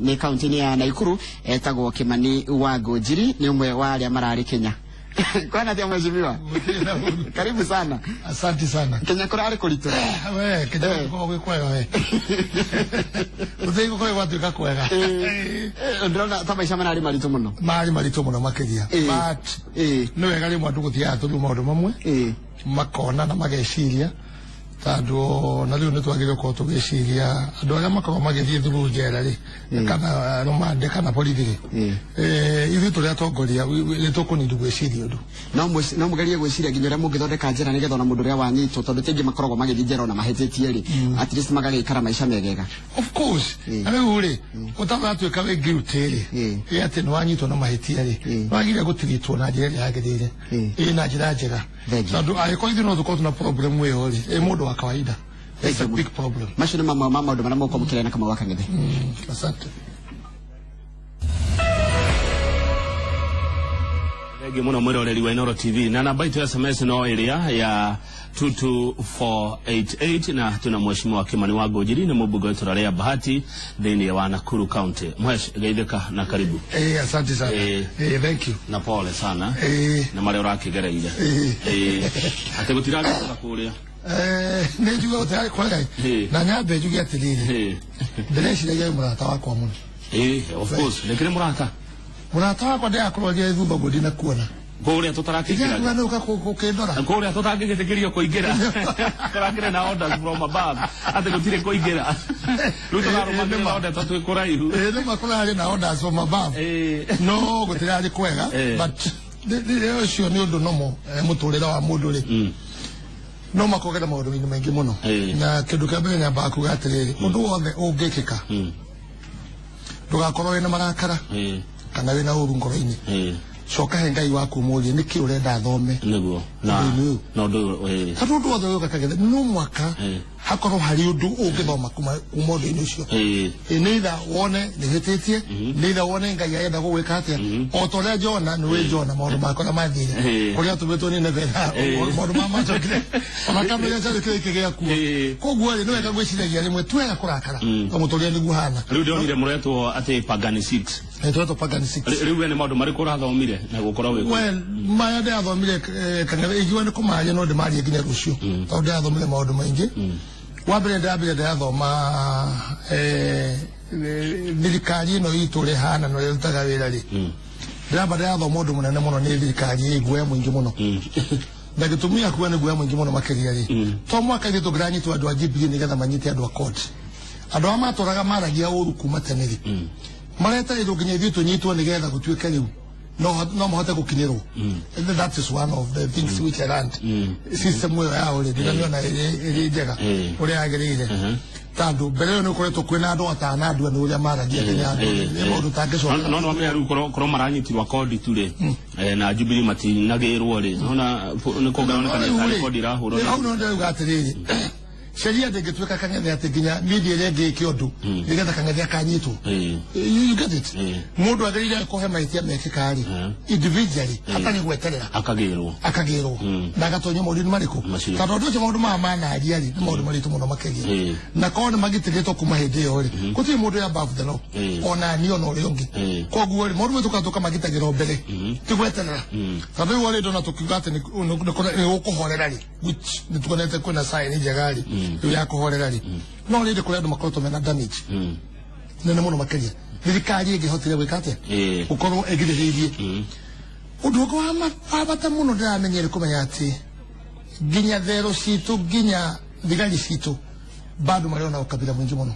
Nĩ kaunti-inĩ ya Naikuru, etagwo Kimani wa Ngũnjiri, nĩ ũmwe wa arĩa mararĩ Kenya. Kwana atia mheshimiwa? Karibu sana. Asante sana. Kenya kũrarĩ kũritũ? We, Kenya gũkoragwo gwĩ kwega we. Gũtirĩ gũkoragwo gwatuĩka kwega. Ndĩrona ta maica mararĩ maritũ mũno. Marĩ maritũ mũno makĩria. But nĩ wega rĩmwe andũ gũthiaga tũrũ maũndũ mamwe makona na mageciria, tondũ na rĩu nĩ twagĩrĩirwo gũkorwo tũgĩciria andũ arĩa makoragwo magĩthiĩ through njera rĩ, kana rũmande kana borithi rĩ, ithuĩ tũrĩ atongoria nĩ tũkũnindu gwĩciria ũndũ. No mũgerie gwĩciria nginya ũrĩa mũngĩthondeka njĩra nĩgetha ona mũndũ ũrĩa wanyitwo, tondũ ti aingĩ makoragwo magĩthiĩ njera ona mahĩtĩtie rĩ, at least magagĩikara maica megega. Of course. Na rĩu rĩ, ũtagatuĩka wĩ guilty rĩ, ĩ atĩ nĩ wanyitwo na mahĩtia rĩ, wagĩrĩire gũtirĩtwo na njĩra ĩrĩa yagĩrĩire, ĩ na njĩra njega. Tondũ angĩkorwo ithuĩ no tũkorwo tũna problem ĩyo rĩ, ĩ mũndũ wa kawaida. It's a big problem. Macio nĩ mamwe ma maũndũ marĩa mũgũkorwo mũkĩaria na Kamau wa Kang'ethe. Asante. Thengiũ mũno mwĩroreri wa Inooro TV, na namba itũ ya SMS no ĩrĩa ya 22488, na tuna mheshimiwa Kimani wa Ngũnjiri, nĩ mũmbunge wa itũra rĩa Bahati thĩinĩ wa Nakuru County. Mhesh, geithĩka na karibu. Asante sana. Thank you. Na pole sana. Na marĩa ũrakĩgereire. Atĩ gũtiragĩcoka kũrĩa. Nĩ njuge gũtirarĩ kwega. Na nyambe njuge atĩrĩrĩ. Ndĩreciragia mũrata wakwa mũno. Of course, nĩ kĩrĩ mũrata. Mũrata wakwa ndĩrakũrorire thutha ũguo ndinakuona. Kũrĩa tũtarakĩingĩra. Ndĩrakuona nĩ ũka gũkĩndora. Kũrĩa tũtangĩgĩtĩkĩrio kũingĩra. Tũrakĩrĩ na orders from above atĩ gũtirĩ kũingĩra. Rĩu tũrarũmagĩrĩra order ta twĩ kũraihu. Nĩ ma kũrarĩ na orders from above. No gũtirarĩ kwega, but ũcio nĩ ũndũ nomo mũtũrĩre wa mũndũ rĩ. No makogera maũndũ-inĩ maingĩ mũno. Na kĩndũ kĩa mbere nyambaga kuga atĩrĩrĩ, ũndũ wothe ũngĩkĩka, ndũgakorwo wĩna marakara kana wĩna ũru ngoro-inĩ. Coka he Ngai waku ũmũrie nĩkĩ ũrenda thome. Nĩguo. Na ũndũ ũyũ, Tondũ ũndũ wothe ũyũ kagetha no mwaka hakorwo harĩ ũndũ ũngĩthoma kuma ũndũ-inĩ ũcio. Nĩ either wone nĩ hĩtĩtie, nĩ either wone Ngai arenda gũgwĩka atĩa. O ta ũrĩa Jona, nĩ wĩ Jona maũndũ make ũrĩa mathire. Kũrĩa atũmĩtwo nĩ Nineve, maũndũ maya macokire. Ona kamenya carĩ kĩrĩa gĩakuo. Koguo rĩ, nĩ wega gwĩciragia rĩmwe ti wega kũrakara. Tondũ mũtũrĩre nĩguo ũhana. Rĩu ndĩronire mũretwo atĩ Pagani 6. Tũretwo Pagani 6. Rĩu we nĩ maũndũ marĩkũ ũrathomire na gũkorwo wĩ kũu? Well, maya ndĩrathomire, kana ingiuga nĩ kũmaria no ndĩmarie nginya rũciũ. Tondũ ndĩrathomire maũndũ maingĩ. Wa mbere ndĩrambire ndĩrathoma thirikari ĩno itũ ũrĩa ĩhana na ũrĩa ĩrutaga wĩra rĩ. Ndĩramba ndĩrathoma ũndũ mũnene mũno nĩ thirikari ĩ guoya mũingĩ mũno. Na gĩtũmi gĩa kuga nĩ guoya mũingĩ mũno makĩria rĩ, to mwaka ithuĩ tũngĩranyitwo andũ a Jubilee nĩgetha manyite andũ a court. Andũ arĩa matũraga maragia ũru kuma tene rĩ, maretereirwo nginya ithuĩ tũnyitwo nĩgetha gũtuĩke rĩu no mahote gũkinyĩrwo. That is one of the things which I learned. System ĩyo yao rĩ, ndĩramĩona ĩrĩ njega ũrĩa yagĩrĩire. Tondũ mbere ĩyo nĩ ũkoretwo kwĩna andũ atana andũ nĩ ũrĩa maragia nginya andũ nĩ maũndũ ũtangĩcoka. No no rĩu korwo maranyitirwo kodi tu rĩ, na Jubilee matinagĩrwo rĩ, nona nĩ kũngaoneka nĩ tarĩ kodi irahũrwo. Hau no ndĩrauga atĩrĩrĩ, sheria ndĩngĩtuĩka Kang'ethe atĩ nginya media ĩrĩa ĩngĩ ĩke ũndũ nĩgetha Kang'ethe akanyitwo. You get it? Mũndũ agĩrĩire kũhe mahĩtia mekĩka rĩ, individually, hatarĩ gweterera. Akagĩrwo. Akagĩrwo. Na agatonyio maũndũ-inĩ marĩkũ? Tondũ ũndũ ũcio maũndũ maya manaria rĩ, nĩ maũndũ maritũ mũno makĩria. Na korwo nĩ magitĩrĩtwo kuma hĩndĩ ĩyo rĩ, gũtirĩ mũndũ above the law. Ona niĩ ona ũrĩa ũngĩ. Koguo rĩ, maũndũ maya tũkamagitagĩra mbere. Ti gweterera. Tondũ rĩu already ona tũkiuga atĩ nĩ gũkũhorera rĩ, which nĩ tuonete kwĩna sign njega rĩ, rĩu ya kũhorera rĩ. No rĩndĩ kũrĩ andũ makoretwo mena damage nene mũno makĩria. Thirikari ĩngĩhotire gwĩka atĩa? Gũkorwo ĩgirĩrĩirie. Ũndũ ũngĩ wa bata mũno ndĩramenyere kũmenya atĩ nginya therũ citũ, nginya thigari citũ bado marĩ ona ũkabira mũingĩ mũno.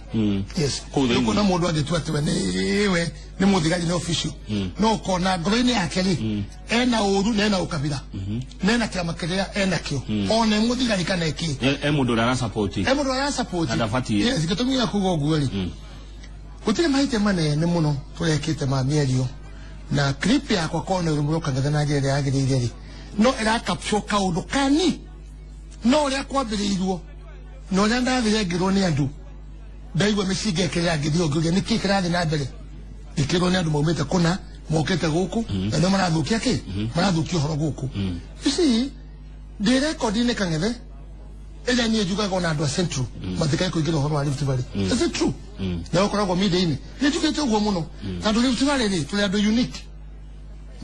Yes. Ũkona mũndũ angĩtua atĩ we nĩ we nĩ mũthigari nĩ official. No ũkona ngoro-inĩ yake rĩ, ena ũru na ena ũkabira. Na ena kĩama kĩrĩa ena kĩo. Ona e mũthigari kana ĩkĩ. E mũndũ ũrĩa arasupport. E mũndũ ũrĩa arasupport. Na ndabatiĩ. Yes, gĩtũmi gĩa kuga ũguo rĩ, gũtirĩ mahĩtia manene mũno tũrekĩte ma mĩario. Na clip yakwa korwo nĩ ũrũmwe Kang'ethe na njĩra ĩrĩa yagĩrĩire rĩ, no ĩra capture kaũndũ kani no ũrĩa kwambĩrĩirio na ũrĩa ndathire ngĩrwo nĩ andũ, ndaigua mĩcinga ĩkĩrĩra ngĩthiĩ ngĩũria nĩkĩ kĩrathiĩ na mbere, ngĩkĩrwo nĩ andũ maumĩte kũna mokĩte gũkũ na nĩo marathũkia kĩ, marathũkia ũhoro gũkũ. You see, ndĩ rekondi-inĩ Kang'ethe Ĩrĩa niĩ njugaga ona andũ a Central matikae kũingĩra ũhoro wa Rift Valley. Is it true? Na ũkoragwo media-inĩ. Nĩ njugĩte ũguo mũno. Tondũ Rift Valley rĩ, tũrĩ andũ unique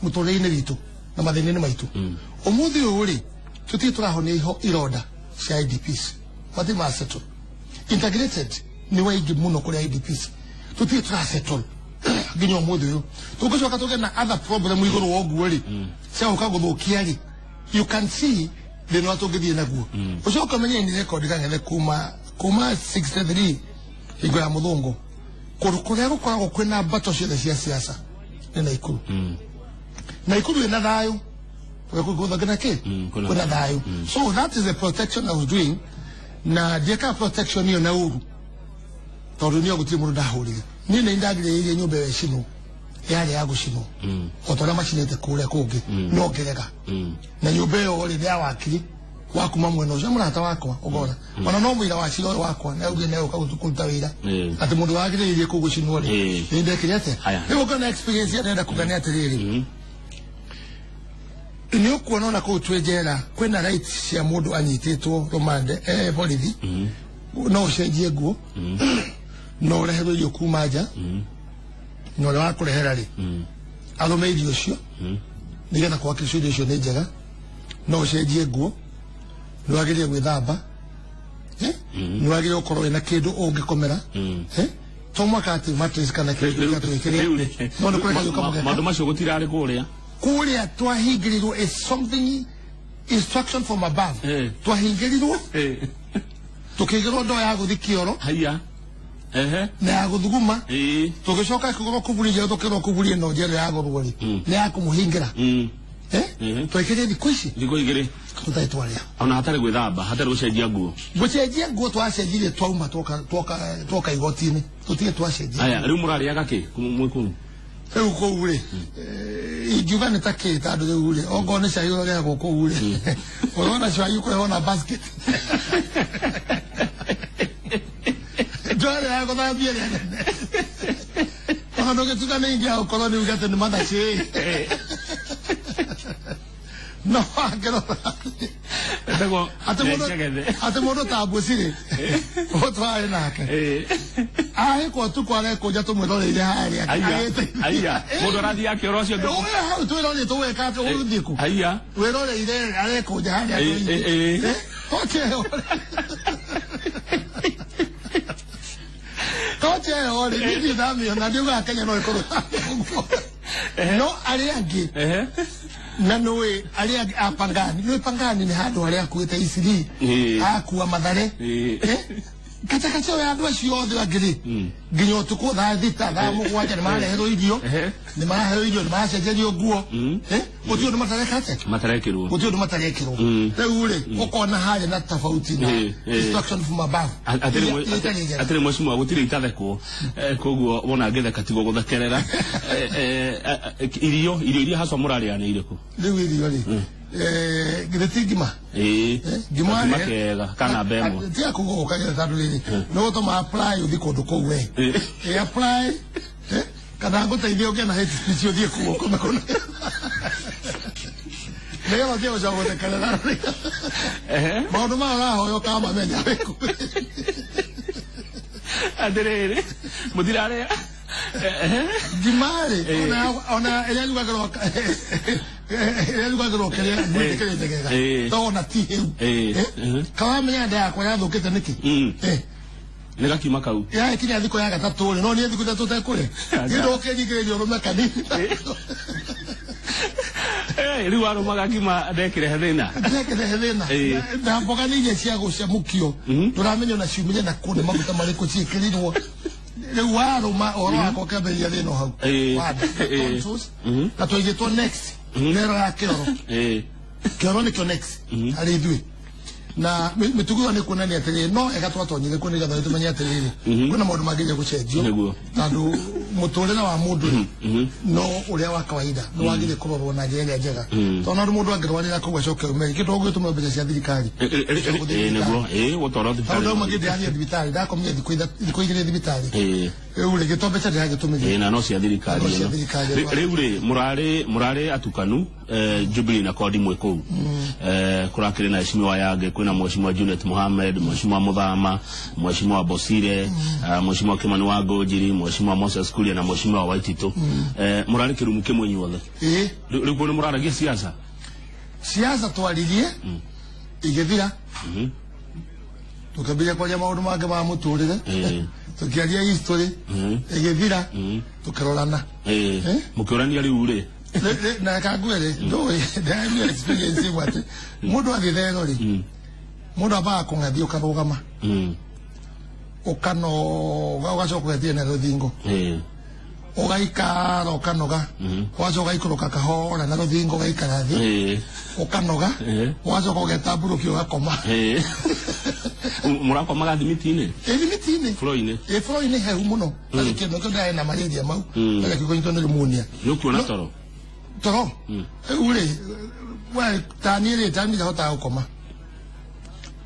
mũtũrĩre-inĩ witũ na mathĩna-inĩ maitũ. Ũmũthĩ ũyũ rĩ, tũtirĩ tũrahonia ironda cia IDPs. Matirĩ ma settle. Integrated nĩ waingĩ mũno kũrĩ IDPs. Tũtirĩ tũrasettle nginya ũmũthĩ ũyũ. Tũngĩcoka tũgĩe na other problem igũrũ wa ũguo rĩ, cia gũka gũthũkia rĩ, you can see thĩna ũrĩa tũngĩthiĩ naguo. Ũcoke ũmenye nĩ record kang'ethe kuma 63 hingo ya mũthũngũ. Kũndũ kũrĩa gũkoragwo kwĩna mbato ciothe cia siasa nĩ Naikuru. Naikuru ĩna thayũ. Kwĩna thayũ. So that is the protection I was doing. Na ndiekaga protection ĩyo na ũru. Tondũ niĩ gũtirĩ mũndũ ndahũrire. Niĩ nĩ ndagirĩrĩirie nyũmba ĩyo ĩcinwo. Yarĩ ya gũcinwo. O ta ũrĩa macinĩte kũrĩa kũngĩ. No ngĩrega. Na nyũmba ĩyo rĩ nĩ ya wakiri wa kuma mwena ũcio mũrata wakwa ũgora. Ona no mũira wa cira ũyũ wakwa na augire nĩ egũka kũruta wĩra. Atĩ mũndũ wagirĩrĩirie kũu gũcinwo rĩ. Nĩ ndekire atĩa? Rĩu ũngĩona experience ĩrĩa ndĩrenda kuga nĩ atĩrĩrĩ. Nĩ ũkuona ona kũu twĩ njera kwĩna rights cia mũndũ anyitĩtwo rũmande borithi. No ũcenjie nguo. No ũreherwo irio kuma nja. Na ũrĩa wakũrehera rĩ, arũme irio icio nĩgetha kũhakikisha irio icio nĩ njega. No ũcenjie nguo. Nĩ wagĩrĩire gwĩthamba. Nĩ wagĩrĩire gũkorwo wĩna kĩndũ ũngĩkomera. To mwaka atĩ mattress kana kĩndũ gĩatwĩkĩrĩte. No nĩ kũreka gĩũka mũgeka. Maũndũ macio gũtirarĩ kũrĩa. Kũrĩa twahingĩrirwo is something instruction from above. Twahingĩrirwo tũkĩigĩrwo ndoo ya gũthiĩ kĩoro. Haiya. Na ya gũthuguma. Tũgĩcoka kũgũrwo kuburi njerũ tũkĩrwo kuburi ĩno njerũ ya gũrwo rĩ. Nĩ ya kũmũhingĩra. Twekire thikũ ici. Thikũ igĩrĩ. Tũtarĩ twarĩa. Ona hatarĩ gwĩthamba, hatarĩ gũcenjia nguo. Gũcenjia nguo twacenjirie twauma twoka igoti-inĩ. Tũtirĩ twacenjia. Aya, rĩu mũrarĩaga kĩ mwĩ kũu? Rĩu kũu rĩ, ingiuga nĩ ta kĩ tondũ rĩu rĩ, ongorwo nĩ cai ũrarĩagwo kũu rĩ, ũrona cai ũkũrehwo na basket. Ndwarĩ ya gũthambia ĩrĩa nene. Ona ndũgĩtuga nĩ ingĩ gũkorwo nĩ uge atĩ nĩ mathaci. No angĩrora. Atĩ mũndũ ta Mbucirĩ, ũtwarĩ nake. Ahĩkwo ũtukũ arekũnja tũmwĩroreire harĩa. Aiya. Mũndũ arathiĩ akĩoro ũcio ndũ. Hau twĩroreire tũgwĩka atĩ ũgũthiĩ kũ? Aiya. Wĩroreire arekũnja harĩa. Toche ĩyo. Toche ĩyo rĩ, niĩ ndamĩona ndiugaga Kenya no ĩkorwo ũguo. No arĩa angĩ na nĩũĩ arĩa angĩ a Pangani, nĩũĩ Pangani nĩ handũ harĩa akuĩte Isiri, akua Mathare. Gatagatĩ ya andũ acio othe angĩ rĩ, nginya ũtukũ thaa 6 thaa 7 nĩ mareherwo irio, nĩ maraheo irio, nĩ maracenjerio nguo. Gũtirĩ ũndũ matareka atĩa? Matarekĩrwo. Gũtirĩ ũndũ matarekĩrwo. Rĩu rĩ, ũkona harĩ na tofauti na instruction from above. Atĩrĩ mheshimiwa gũtirĩ itathekwo. Koguo wona ngĩtheka tigo gũthekerera. Irio iria haswa mũrarĩa nĩ irĩkũ? Rĩu irio rĩ, githĩ ti ngima? Ngima kega kana mbembo. Tiga kũgũkagĩra tondũ rĩrĩ, nĩ gũtũma apply ũthiĩ kũndũ kũu we. Apply kana ngũteithie ũgĩe na hate speech ũthiĩ kũu ũkome kũna. Nĩgetha ũtige gũcoka gũthekerera. Maũndũ maya ũrahoya ũkamamenya wĩ kũu. Atĩrĩrĩ, mũtirarĩa. Ngima rĩ, ona ĩrĩa yugagĩrwo kĩrĩa mwĩtĩkĩrĩte kega. To ona ti hĩu. Kawamenya nda yakwa yathũkĩte nĩkĩ? Nĩ gakima kau. Yakinya thikũ ya gatatũ rĩ, no niĩ thikũ ithatũ ũtekũrĩa. Niĩ ndũkĩringĩrĩria ũrũme kanini. Rĩu arũma gakima ndekĩrehe thĩna. Ndekĩrehe thĩna. Na mboga nĩ iria cia gũcamũkio. Ndũramenya ona ciumire na kũ, nĩ maguta marĩkũ ciĩkĩrirwo. Rĩu warũma ũhoro wakwa ũkĩambĩrĩria thĩna hau. Na twaigĩtwo next. Nero ya kĩoro. Kĩoro nĩkĩo next harĩ ithuĩ. Na mĩtugo ĩyo nĩ kuonania atĩrĩrĩ, no ega twatonyire kuo nĩgetha tũmenye atĩrĩrĩ, kwĩna maũndũ mangĩgeria gũcenjio. Tondũ mũtũrĩre wa mũndũ no ũrĩa wa kawaida nĩ wagĩrĩire kũrorwo na njĩra ĩrĩa njega. Tondũ ona mũndũ angĩrwarĩra kũu acoke aume, kĩndũ ũgĩtũmĩra mbeca cia thirikari. Nĩguo, gũtwarwo thibitarĩ. Tondũ ndauma ngĩthiĩ thibitarĩ, ndakomire thikũ 2 thibitarĩ. Rĩu rĩ gĩtombe cha ndĩragĩtũmĩria. Na no cia thirikari. Rĩu rĩ mũrarĩ atukanu Jubilee na Kodi mwĩ kũu. Kũrakĩrĩ na Mheshimiwa Yange, kwĩna Mheshimiwa Junet Mohamed, Mheshimiwa Muthama, Mheshimiwa Bosire, Mheshimiwa Kimani wa Ngũnjiri, Mheshimiwa Moses Kuria na Mheshimiwa Waititu. Mũrarĩ kĩrumu kĩmwe inyuothe. Rĩu nĩ mũraragia siasa? Siasa twaririe igĩthira. Tukambia kwaria maũndũ mangĩ ma mũtũrĩre. Tukiaria history igĩthira tukĩrorana. Mũkĩũrania rĩu rĩ na kangwere ndũĩ ndĩ experience imwe atĩ mũndũ athiĩ thero rĩ mũndũ ambaga kũng'athia ũkarũgama ũkanoga ũgacoka ũgathiĩ na rũthingo ũgaikara ũkanoga ũgacoka ũgaikũrũka kahora na rũthingo ũgaikara thĩ ũkanoga ũgacoka ũgetambũrũkia ũgakoma. Mũrakomaga thimiti-inĩ? Thimiti-inĩ. Floor-inĩ? Floor-inĩ hehu mũno. Kĩndũ kĩu ndarĩ na malaria mau. Kũnyitwo nĩ pneumonia. Nĩ ũkuona toro? Toro? Rĩu rĩ we ta niĩ rĩ ta niĩ ndahotaga gũkoma.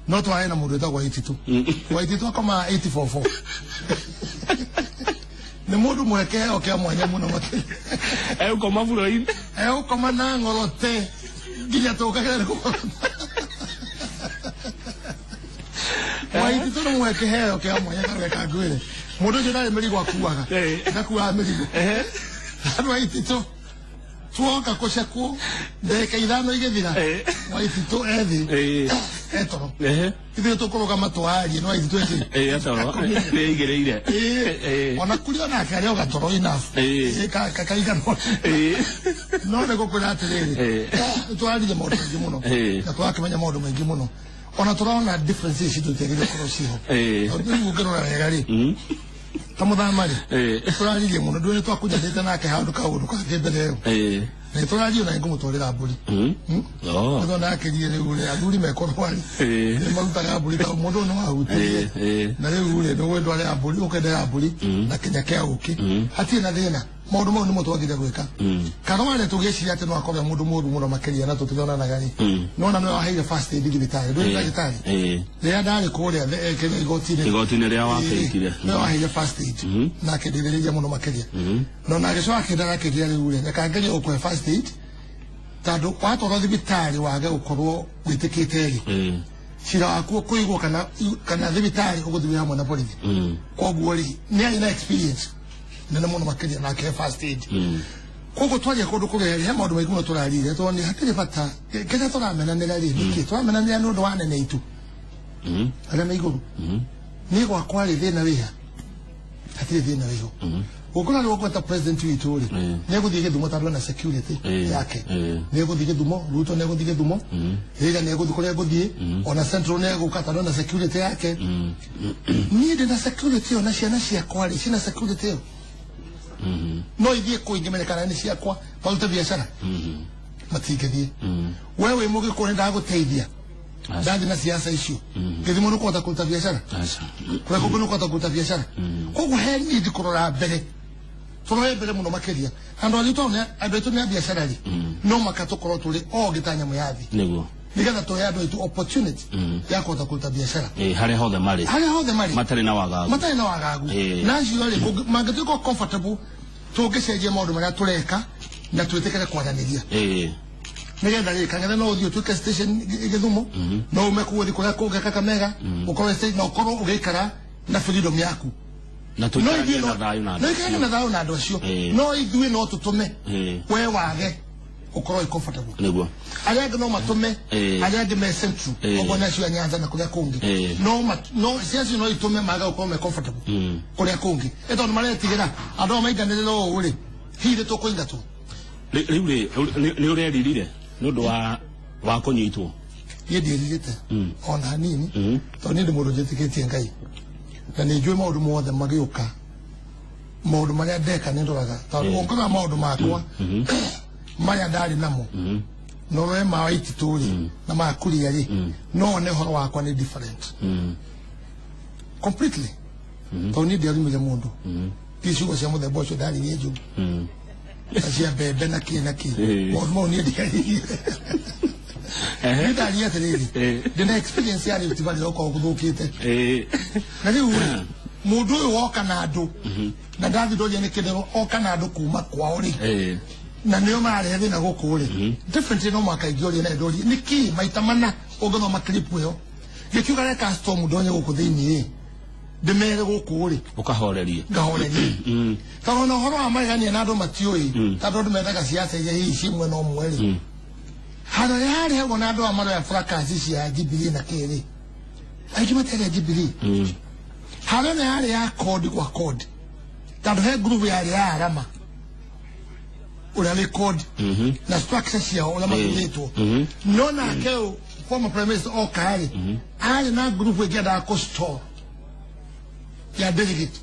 No twarĩ na mũndũ wĩtagwo Waititu. Waititu akomaga 844. Nĩ mũndũ mũhe kĩheo kĩa mwanya mũno makĩria. Egũkoma floor-inĩ? Egũkoma na ng'orote nginya tũkagera nĩ kũng'orota. Waititu nĩ mũhe kĩheo kĩa mwanya karwe kangwĩre. Mũndũ ũcio ndarĩ mĩrigo akuaga. Ndakuaga mĩrigo. Andũ Waititu tuoka kũcekwo ndagĩka 5 igĩthira Waititu ethi etoro. Ithuĩ tũkũrũgama twarie no Waititu ethi. Etoro. Nĩ aigĩrĩire. Ona kũrĩ onake arĩa ũgatoro enough. Kaikanwo. No nĩ gũkwĩra atĩrĩrĩ twaririe maũndũ maingĩ mũno na twakĩmenya maũndũ maingĩ mũno. Ona tũrona differences citũ itiagĩrĩire gũkorwo ciho. Rĩu ũngĩrora wega rĩ ta Muthama rĩ tũraririe mũno ndũĩ nĩ twakũnjanĩte nake handũ kaũndũ kangĩ mbere ĩyo. Nĩ tũraria na ngũmũtwarĩra mbũri. Nĩ nakĩrie rĩu rĩ athuri mekorwo rĩ nĩ marutaga mbũri ta mũndũ ũyũ nĩ wahutirie. Na rĩu rĩ nĩ ũgwĩtwarĩra mbũri ũkendera mbũri na kĩnya kĩa ũkĩ. Hatirĩ na thĩna. Maũndũ mau nĩmo twagĩrĩire gwĩka. Karware tũgĩciria atĩ no akorwo mũndũ mũũru mũno makĩria na tũtirionanaga rĩ. Nona nĩwe waheire first aid thibitarĩ. Ndũĩ ndagĩtarĩ? Rĩrĩa ndarĩ kũrĩa kĩrĩa igoti-inĩ. Igoti-inĩ rĩrĩa wakĩrikire. Nĩwe waheire first aid. Na akĩndeithĩrĩria mũno makĩria. No na agĩcoka akĩndara akĩnjĩra rĩu rĩ reke ngerie gũkũhe first aid tondũ watwarwo thibitarĩ wage gũkorwo wĩtĩkĩte rĩ. Cira waku ũkũigwo kana thibitarĩ ũgũthiĩ hamwe na borithi. Koguo rĩ nĩ arĩ na experience nene mũno makĩria na akĩhe first aid. Koguo twaria kũndũ kũrĩa he maũndũ maingĩ mũno tũrarire tondũ nĩ hatirĩ bata kĩrĩa tũramenanĩra rĩ nĩkĩ tũramenanĩra nĩ ũndũ wa anene aitũ arĩa me igũrũ. Niĩ gwakwa rĩ thĩna wĩha hatirĩ thĩna wĩho. Ũngĩrora rĩu ũgweta president witũ rĩ nĩ egũthiĩ Gĩthumo tondũ ena security yake. Nĩ egũthiĩ Gĩthumo, Ruto nĩ egũthiĩ Gĩthumo, Raila nĩ egũthiĩ kũrĩa egũthiĩ, ona Central nĩ egũka tondũ ena security yake. Niĩ ndĩ na security ĩyo na ciana ciakwa rĩ ciĩna security ĩyo. No ithiĩ kũu ingĩmenyekana nĩ ciakwa marute biacara matingĩthiĩ. We wĩ mũgĩkũyũ nĩ ndagũteithia ndathi na siasa icio Gĩthumo nĩ ũkũhota kũruta biacara kũrĩa kũngĩ nĩ ũkũhota kũruta biacara. Koguo he need kũrora mbere tũrore mbere mũno makĩria. Andũ aitũ nĩ a biacara rĩ no maka tũkorwo tũrĩ ogĩ ta nyamũ ya thĩ nĩguo nĩgetha tũhe andũ aitũ opportunity ya kũhota kũruta biacara harĩa hothe marĩ matarĩ na wagagu matarĩ na wagagu. Na acio rĩ mangĩtuĩka comfortable tũngĩcenjia maũndũ marĩa tũreka na twĩtĩkĩre kwaranĩria. Nĩgetha rĩ kang'ethe no ũthiĩ ũtuĩke station Gĩthumo no ume kũu ũthiĩ kũrĩa kũngĩ Kakamega ũkorwo station na ũkorwo ũgĩikara na freedom yaku na tũikaranie na thayũ na andũ acio. Na thayũ na andũ acio. No ithuĩ no tũtũme we wage ũkorwo wĩ comfortable. Nĩguo arĩa angĩ no matũme arĩa angĩ me Central okorwo nĩ acio a Nyanza na kũrĩa kũngĩ no ciacio no itũme mage gũkorwo me comfortable kũrĩa kũngĩ ĩ tondũ maretigĩra andũ aya mainganĩrĩra ũũ rĩ hihi nĩ tũkũingatwo. Rĩu rĩ nĩ ũreririre nĩ ũndũ wa kũnyitwo? Niĩ ndiĩrirĩte ona hanini tondũ niĩ ndĩ mũndũ njĩtĩkĩtie Ngai na nĩ njũĩ maũndũ mothe magĩũka maũndũ marĩa ndeka nĩ ndoraga tondũ ũngĩrora maũndũ makwa marĩa ndarĩ namo na ũrore ma Waititu rĩ na ma Kuria rĩ no one ũhoro wakwa nĩ different completely. Tondũ niĩ ndiarumire mũndũ ti ciugo cia mũthemba ũcio ndaririe njũru na cia mbembe na kĩ na kĩ maũndũ mau niĩ ndiaririe. Niĩ ndaria atĩrĩrĩ ndĩna experience ya Rift Valley okorwo gũthũkĩte. Na rĩu rĩ Mundu uyu woka na andu na ndathi ndoria nĩ kĩndero oka na andu kuma kwao rĩ na nĩo mararehe thĩna gũkũ rĩ definitely no mwaka ingĩoria na ndorie nĩkĩ maita mana ũngĩthoma clip ĩyo gĩkiuga reka storm ndonye gũkũ thĩinĩ ndĩmere gũkũ rĩ ũkahorerie ngahorerie tondũ ona ũhoro wa magegania na andũ matiũĩ tondũ andũ mendaga ciaca iria hihi ci mwena ũmwe rĩ handũ harĩa harehagwo na andũ aya maroya fracas cia Jubilee na kĩrĩ aingĩ matiarĩ a Jubilee harĩa nĩ yarĩ ya kodi kwa kodi tondũ he group yarĩ ya Arama ũrĩa nĩ kodi na structure ciao ũrĩa mathurĩtwo no nake ũyũ former prime minister oka rĩ arĩ na group ĩngĩ endaga kũ-store ya delegate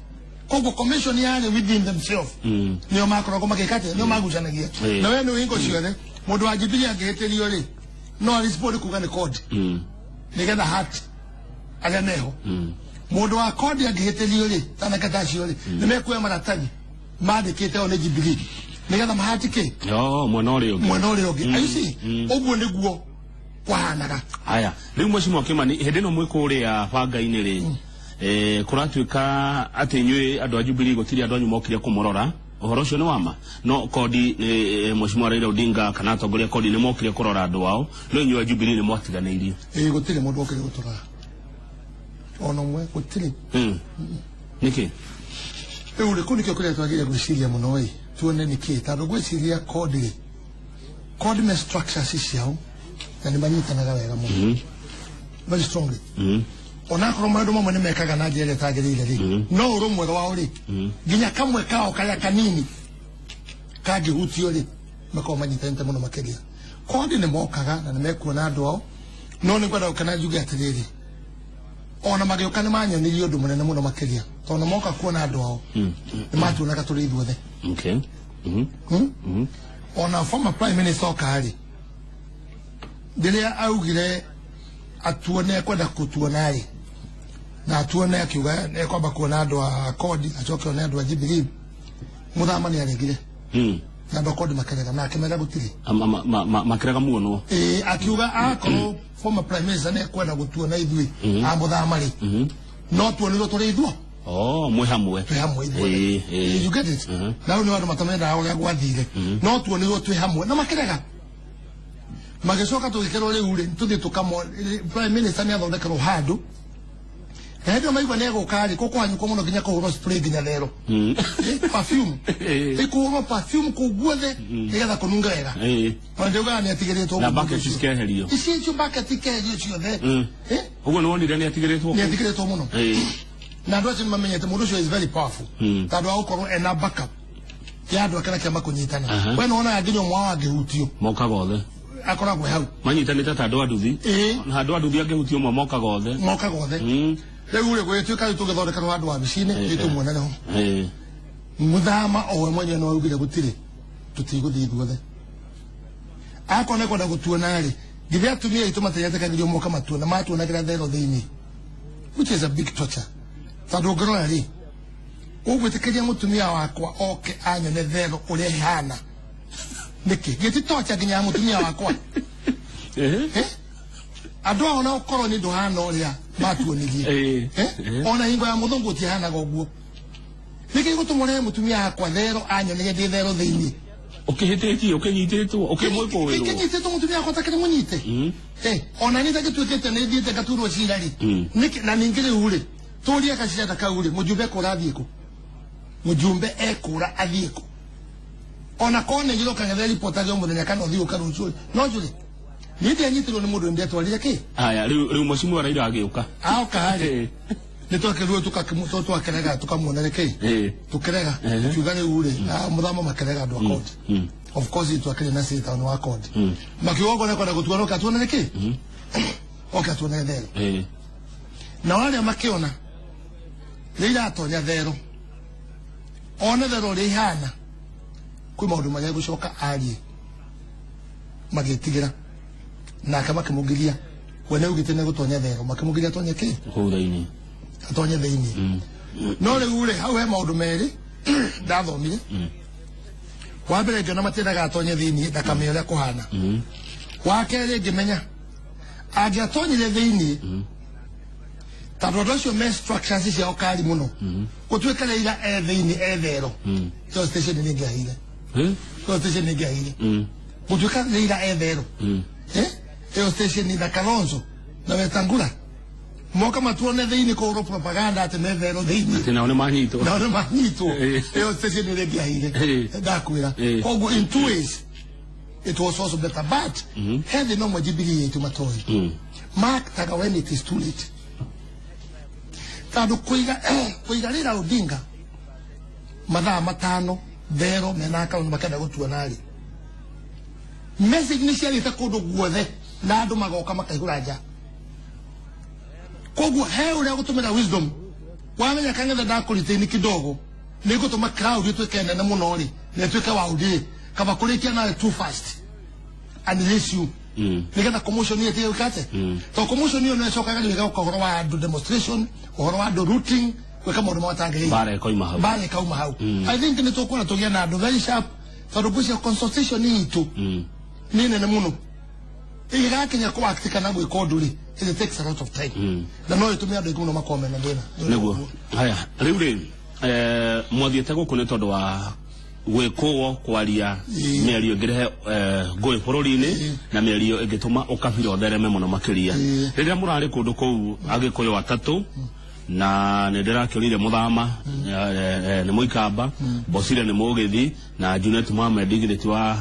koguo commission yarĩ within themselves nĩo makoragwo magĩka atĩa nĩo magucanagia na we nĩ hingo ciothe mũndũ wa Jubilee angĩhĩtĩrio rĩ no arespond kuga nĩ kodi nĩgetha hati arĩa meho mũndũ wa kodi angĩhĩtĩrio rĩ tanake ta acio rĩ nĩ mekuoya maratathi mandĩkĩte o nĩ Jubilee nĩgetha mahati kĩ mwena ũrĩa ũngĩ mwena ũrĩa ũngĩ you see ũguo nĩguo kwahanaga haya rĩu Mheshimiwa Kimani hĩndĩ ĩno mwĩ kũrĩa banga-inĩ rĩ kũratuĩka atĩ inyuĩ andũ a Jubilee gũtirĩ andũ anyu mokire kũmũrora ũhoro ũcio nĩ wama no kodi Mheshimiwa Raila Odinga kana atongoria kodi nĩ mokire kũrora andũ ao no inyuĩ a Jubilee nĩ mwatiganĩirio gũtirĩ mũndũ okire gũtũrora ona ũmwe gũtirĩ nĩkĩ rĩu rĩ kũu nĩkĩo kĩrĩa twagĩrĩire gwĩciria mũno ĩ tuone nĩkĩ tondũ ngwĩciria kodi rĩ kodi me structures ciao na nĩ manyitanaga wega mũno very strongly onakorwo maũndũ mamwe nĩ mekaga na njĩra ĩrĩa ĩtagĩrĩire rĩ no ũrũmwe rwao rĩ nginya kamwe kao karĩa kanini kangĩhutio rĩ makoragwo manyitanĩte mũno makĩria kodi nĩ mokaga na nĩ mekuona andũ ao no nĩ ngwenda gũkena njuge atĩrĩrĩ ona magĩũka nĩ manyonirie ũndũ mũnene mũno makĩria tondũ moka kuona andũ ao nĩ matuonaga tũrĩ ithuothe okay ona former prime minister oka rĩ rĩrĩa augire atuone kwenda kutuona rĩ na atuone akiuga ekwamba kuona andũ a kodi acoke one andũ a Jubilee Muthama nĩ aregire na andũ a kodi makerega na akĩmera gũtirĩ makĩrega muonwo akiuga akorwo former prime minister nĩ ekwenda gũtuona ithuĩ a Muthama rĩ no tuonirwo tũrĩ ithuo mwĩ hamwe twĩ hamwe ithuothe you get it na rĩu nĩ andũ matamendaga ũrĩa gwathire no tuonirwo twĩ hamwe na makĩrega magĩcoka tũgĩkerwo rĩu rĩ tũthiĩ tũkamo prime minister nĩ athondekerwo handũ na hĩndĩ ĩyo maigua nĩ egũka rĩ kũkũhanyũkwo mũno nginya kũhũrwo spray nginya thero perfume ĩkũhũrwo perfume kũu guothe nĩgetha kũnunga wega ona ndiugaga nĩ atigĩrĩtwo na bucket cikeherio ici icio bucket ikeherio ciothe ũguo nĩ wonire nĩ atigĩrĩtwo nĩ atigĩrĩtwo mũno na andũ acio nĩ mamenyete mũndũ ũcio is very powerful tondũ wa gũkorwo ena backup ya andũ ake na kĩama kũnyitana we nĩ wonaga nginya ũmwe wao angĩhutio mokaga othe akoragwo hau manyitanĩte ta andũ a nduthi na andũ a nduthi angĩhutio ũmwe mokaga othe mokaga othe rĩu rĩ gũgĩtuĩka rĩu tũgĩthondekerwo handũ wabici-inĩ rĩu tũmuonere ho Muthama o we mwenyewe no augire gũtirĩ tũtigũthiĩ ithuothe akorwo nĩ kwenda gũtuona rĩ githĩ atumia aitũ matiretĩkagĩrio moka matuona matuonagĩra thero thĩinĩ which is a big torture tondũ ũngĩrora rĩ ũgwĩtĩkĩria mũtumia wakwa oke anyone thero ũrĩa ĩhana nĩkĩ gĩti torture nginya ya mũtumia wakwa andũ ao na ũkorwo nĩ ndũhana ũrĩa matuonirie ona hingo ya mũthũngũ ũtihanaga ũguo nĩkĩ gũtũma ũrehe mũtumia wakwa thero anyonere ndĩ thero thĩinĩ ũkĩhĩtĩtie ũkĩnyitĩtwo ũkĩmwĩkũĩrwo ũkĩnyitĩtwo mũtumia wakwa takĩrĩ mũnyite ona niĩ ndagĩtuĩkĩte nĩ thiĩte ngaturwo cira rĩ nĩkĩ na ningĩ rĩu rĩ tũrie gacira ta kau rĩ mũjumbe ekũra athiĩ kũ mũjumbe ekũra athiĩ kũ ona korwo nĩ njũrũ kang'ethe ripotage o mũthenya kana ũthiĩ ũka rũciũ no njũrĩ niĩ ndianyitirwo nĩ mũndũ ndetwarire kĩ haya rĩu Mheshimiwa Raila agĩũka aoka rĩ nĩ twakĩrwo twakerega tũkamuonere kĩ tũkerega tukiuga rĩu rĩ Muthama makerega andũ a kodi of course twakĩrĩ na cita nĩ wa kodi makiuga okorwo nĩekwenda gũtuona oke atuonere kĩ oke atuonere thero na arĩa makĩona rĩrĩa atonya thero one thero ũrĩa ihana kwĩ maũndũ marĩa gũcoka arie magĩtigĩra nake makĩmũgiria we nĩ augĩte nĩ gũtonya thero makĩmũgiria atonye kĩ kũu thĩinĩ atonye thĩinĩ no rĩu rĩ hau he maũndũ merĩ ndathomire wa mbere ngĩona matiendaga atonye thĩinĩ ndakamenye ũrĩa kũhana wa kerĩ ngĩmenya angĩatonyire thĩinĩ Tondũ andũ acio me structures ciao kari mũno. Gũtuĩka Raila e thĩinĩ e thero. Ĩyo station nĩ ĩngĩahire. Ĩyo station nĩ ĩngĩahire. Gũtuĩka Raila e thero. Ĩyo station na Kalonzo na Wetangula. Moka matuone thĩinĩ kũhũrwo propaganda atĩ me thero thĩinĩ. Atĩ nao nĩ manyitwo. Nao nĩ manyitwo. Ĩyo station nĩ ĩngĩahire. Ndakwĩra. Koguo in two ways it was also better, but he thĩna ũmwe Jubilee yetu matoi. Mark taga when it is too late. Tondũ kũiga Raila Odinga mathaa 5 thero mena akaunti makenda gũtuona rĩ, message nĩ ciarĩte kũndũ guothe na andũ magoka makaihũra nja. Koguo he ũrĩa gũtũmĩra wisdom wamenya Kang'ethe ndakũritaini kidogo nĩ gũtũma crowd ĩtuĩke nene mũno rĩ na ĩtuĩke waũndĩ kaba kũrĩkia nawe too fast and race you. Nĩgetha commotion ĩyo ĩtige gwĩka atĩa? Tondũ commotion ĩyo nĩ ĩcokaga rĩu ĩgoka ũhoro wa andũ demonstration, ũhoro wa andũ looting, gwĩka maũndũ matangĩrĩire. Mbara ĩkoima hau. Mbara ĩkauma hau. I think nĩ tũkuona tũgĩe na andũ very sharp tondũ ngwĩciria consultation itũ nĩ nene mũno. Ĩgĩgakinya kũ act kana gwĩka ũndũ rĩ, it takes a lot of time. Na no ĩtũme andũ aingĩ mũno makorwo mena thĩna. Nĩguo. Haya, rĩu rĩ, mwathiĩte gũkũ nĩ tondũ wa gwĩkũo kwaria mĩario ĩngĩrehe ngũĩ bũrũri-inĩ na mĩario ĩngĩtũma ũkabira ũthereme mũno makĩria. Rĩrĩa mũrarĩ kũndũ kũu Agĩkũyũ atatũ na nĩ ndĩrakĩonire Mũthama nĩ Mũikamba, Bosire nĩ Mũgĩthi na Junet Mohamed githĩ ti wa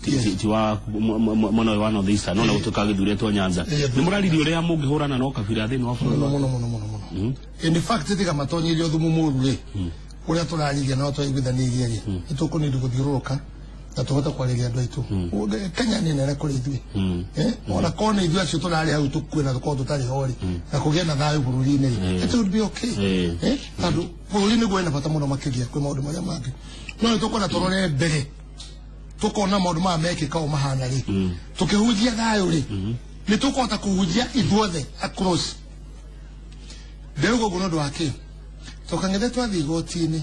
ti wa mwena ũyũ wa North Eastern no na gũtuĩka gĩthurĩtwo Nyanza. Nĩ mũraririe ũrĩa mũngĩhũrana na ũkabira thĩinĩ wa bũrũri? Mũno mũno mũno mũno. In fact tiga matonyirio thumu mũru rĩ, ũrĩa tũraririe no twaiguithanĩirie rĩ, nĩ tũkũnindi gũthiũrũrũka na tũhote kwarĩria andũ aitũ. Kenya nĩ nene kũrĩ ithuĩ. Ona korwo nĩ ithuĩ acio tũrarĩ hau tũkue na tũkorwo tũtarĩ ho rĩ, na kũgĩe na thayũ bũrũri-inĩ rĩ, it would be okay. Tondũ bũrũri nĩguo wĩna bata mũno makĩria kwĩ maũndũ marĩa mangĩ. No nĩ tũkwenda tũrore mbere, tũkona maũndũ maya mekĩka ũũ mahana rĩ, tũkĩhunjia thayũ rĩ, nĩ tũkũhota kũhunjia ithuothe across. Ndĩrauga ũguo nĩ ũndũ wa kĩ? Tondũ Kang'ethe twathiĩ igoti-inĩ